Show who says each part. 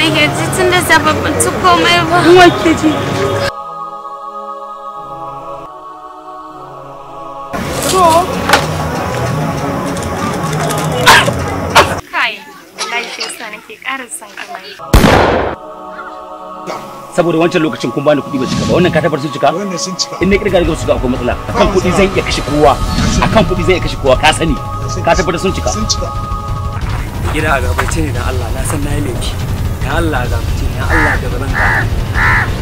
Speaker 1: nake ji tun da safe ban ci komai ba.
Speaker 2: Yunwa ke ji. To.
Speaker 1: Kai, wallahi shi yasa nake ƙara son amai.
Speaker 3: Saboda wancan lokacin kun bani kuɗi ba cika ba, wannan ka tabbatar sun cika?
Speaker 4: Wannan sun cika.
Speaker 3: In na kirga daga su ga akwai matsala. Akan kuɗi zan iya kashe kowa. Akan kuɗi zan iya kashe kowa, ka sani. Ka tabbatar sun cika.
Speaker 4: Sun cika.
Speaker 5: Gida a gabace ne dan Allah, na san nayi laifi. Dan Allah a gabace ne, dan Allah da bazan ka.